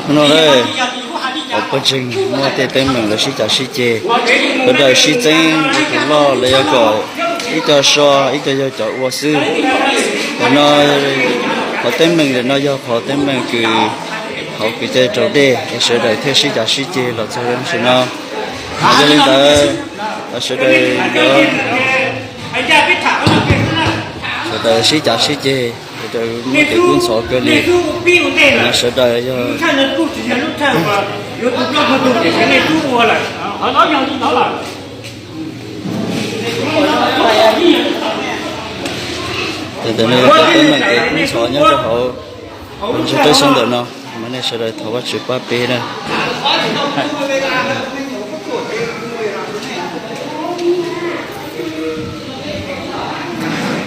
Hnub no lawm, hauv pawg ntseeg muaj tej teeb meem lawv sib cav sib ceg, sawv daws sib txeeb ua tus loj los yog kom ib co so ib co yog cov ua xwb. Qhov no, qhov teeb meem ntawm no yog qhov teeb meem kws hauv kwv tij raus dej es sawv daws thiaj sib cav sib ceg los txog tam sim no. Yog li ntawd, sawv daws yuav, sawv daws sib cav sib ceg, sawv daws muaj kev kub ntxhov kawg li. Sawv daws yog, ntawm no yog cov teeb meem kev kub ntxhov nyob rau hauv ntsog rau xyoo ntawm no, mas nej sawv daws thov Vajtswv pab peb na.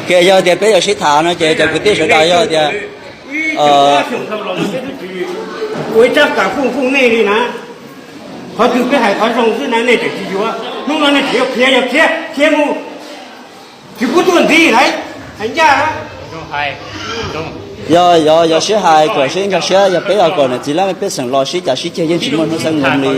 Ces yog tias peb yuav sib tham no ces cov kwv tij sawv daws yog tias ua ib tsab kam fooj fooj nej li na. Qhov twg peb hais qhov zoo xwb na nej tseem tsis yuav, hnub no nej tseem yuav khiav, yog khiav khiav mus, tsis pub tuaj ntxiv lawm, hais ncaj. Yog, yog, yog sib hais kom sib nkag siab, yog peb yog kom niam txiv laj mej pej xeem los sib cav sib ceg yeej tsis muaj hnub xeeb loo li.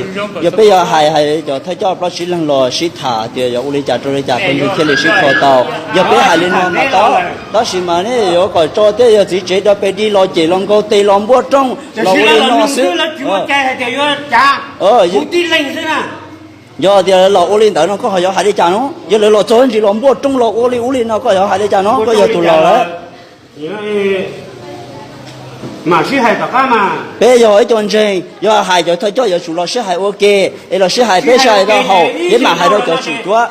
Yog peb yog hais, hais cov thawj coj plaub tsib leeg los sib tham tias yuav ua li cas rau li cas pawg ntseeg thiaj li sib kho tau. Yog peb hais li no mas tau, tab sis mas nej yuav kom tso tej yog txiv tsev dog pes dig los cem los nkaug tes los npuaj rooj los ua li no xwb. Yog tias los ua li ntawd no koj ho yuav hais li cas no? Yog lawv los txog ntsis los npuaj rooj los ua li ub li no koj yuav hais li cas no? Koj yog tus laus lawm. Peb yog ib co ntseeg, yog hais cov thawj coj yuav tsum los sib hais ua ke, es los sib hais peb sib hais rau haum, peb mam hais rau cov tswm cuab.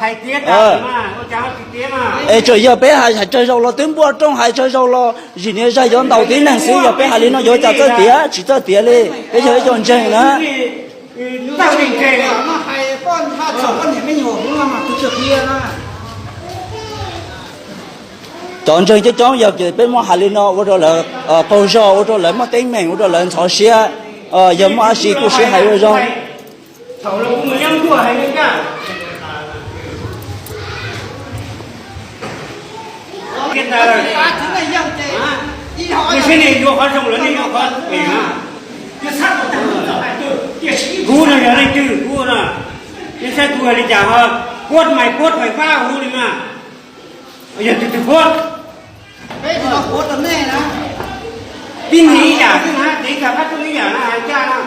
Es tsuas yog peb hais tsawg zaus los twb npuaj rooj, hais tsawg zaus los zim niag zag yuav ntaus tib neeg xwb, yog peb hais li no yuav cas txawj tiav? Tsis txawj tiav li, peb yog ib co ntseeg na. Cov ntseeg coob coob yog peb muab hais li no ua rau lawv qaug zog, ua rau lawv muaj teeb meem, ua rau lawv ntxhov siab, yog muaj dab tsi kuj sib hais ua zoo. Kuv no yog leej twg kuv no, nej saib kuv hais li cas ho, puab mais puab fais fab hu li mas, yog tus twg puab? Peb no puab rau nej na. Tib neeg ib yam xwb na, txiv tag pab tug ib yam na, hais ncaj na.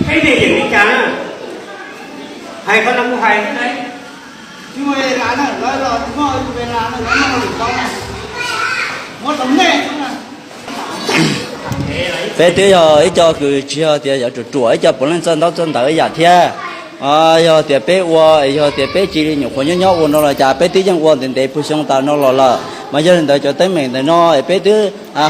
Peb ne yeem li cas na? Hais qhov no kuv hais xwb na. Peb twb yog ib co kws tsis yog tias yuav ruam ruam ib co puav leej txawj ntaub txawj ntawv ib yam thiab. Yog tias peb ua, yog tias peb cia li nyuam qhuav nyob nyob ua no los cas peb twb yeej ua ntev ntev puag xyoo tas no los lawm. Mas yog li ntawd cov teeb meem ntawm no es peb twb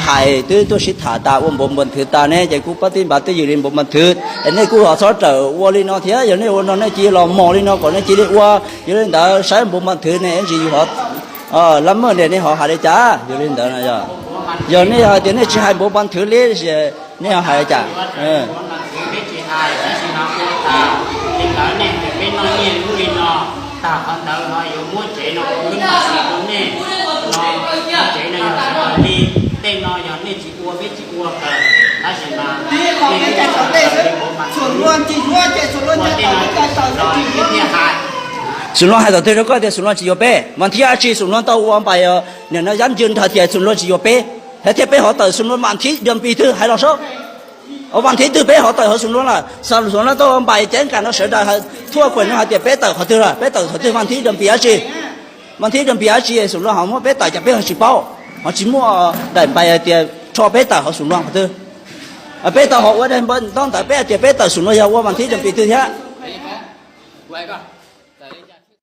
hais twb tuaj sib tham tas ua npav npav thwv tas ne, ces kuv pab tij npav twj ywm li npav npav thwv es nej kuj ho txhob rawm ua li no thiab. Yog nej ua no nej cia los mos li no kom nej cia li ua. Yog li ntawd saib npav npav thwv ne ntsis yus ho lab maj ne nej ho hais li cas? Yog li ntawd, yog nej hais tias nej tsis hais npav npav thwv li, nej ho hais li cas? Xum Luag hais thaum twg rau koj tias Xum Luag tsis yuav peb? Mas thib dab tsi Xum Luag tau ua npais, nim no yab ncw nrog tias Xum Luag tsis yuav peb, thiab peb ho tawm Xum Luag mas thib dua npis twg hais los seb. Ua mas thib twg peb ho tawm hauv Xum Luag lawm? Xum Luag tau ua npais ceeb kam no sawv daws thuaj kuam no hais tias peb tawm qhov twg lawm? Peb tawm qhov twg mas thib dua npis dab tsi? Mas thib dua npis dab tsi Xum Luag ho muab peb tawm cas peb ho tsis paub? Ho tsis muaj daim npais hais tias rho peb tawm hauv Xum Luag qhov twg? Peb tau ho ua daim npawb ntaub ntawv peb hais tias peb tawm Xum Luag yog ua mas thib dua npis twg thiab?